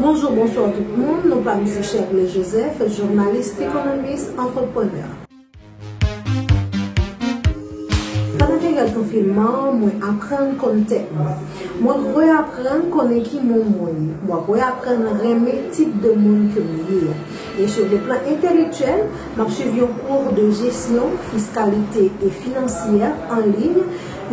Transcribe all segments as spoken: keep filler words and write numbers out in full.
Bonjou, bonswa tout moun. Non pa m se Chèvle Joseph, jounalis, ekonomis, antreprenè. Pandan peryòd konfinman, mwen aprann konn tèt mwen. Mwen reaprann konnen ki moun mwen ye. Mwen reaprann renmen tip de moun ke m ye a. E sou le plan entelektyèl, m ap swiv yon kou de jesyon, fiskalite e finansyè an liy,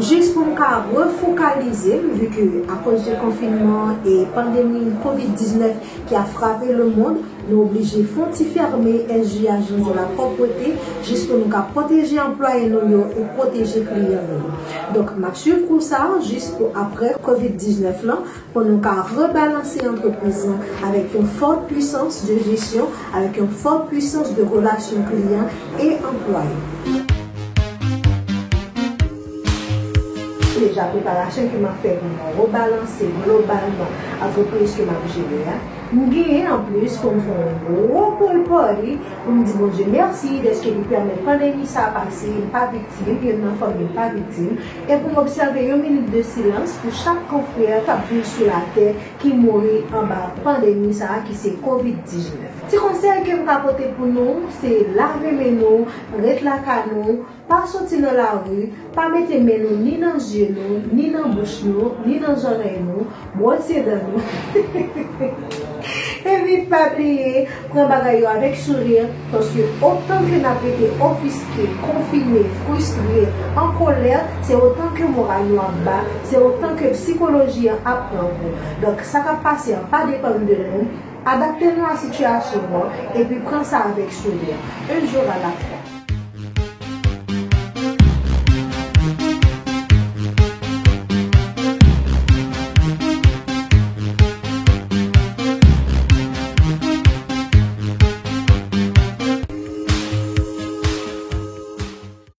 jis pou m ka refokalize m, vi ke akoz de konfinman e pandemi kovid diznèf ki ap frape lemonn, nou oblije fè yon ti fèmen S J Ajans de la Pwòpwete, jis pou nou ka pwoteje anplwaye nou yo e pwoteje kliyan nou yo. Donk, m ap swiv kou sa a jis pou apre kovid diznèf lan, pou nou ka rebalanse antrepriz lan avèk yon fò pwisans de jesyon, avèk yon fò pwisans de relasyon kliyan e anplwaye. Deja, preparasyon ke m ap fè pou mwen rebalanse globalman antrepriz ke m ap jere a, m genyen anplis pou m fè yon gwo pool party pou m di Bondye mèsi dèske li pèmèt pandemi sa a pase, m pa viktim, youn nan fanmi m pa viktim, e pou m obsève yon minit de silans pou chak konfrè k ap viv sou latè ki mouri anba pandemi sa a ki se kovid diznèf. Ti konsèy ke m ka pote pou nou, se lave men nou, ret lakay nou, pa soti nan lari, pa mete men nou ni nan zye nou, ni nan bouch nou, ni nan zòrèy nou, bwose dan nou. Epi pa bliye, pran bagay yo avèk souri, paske otan ke n ap rete ofiske, konfine, fristre, an kolè, se otan ke moral nou ap ba, se otan ke psikoloji an ap pran kou. Donk, sa k ap pase an pa depann de nou, adapte nou a sitiyasyon an, epi pran sa avèk souri. Un jour à la fois.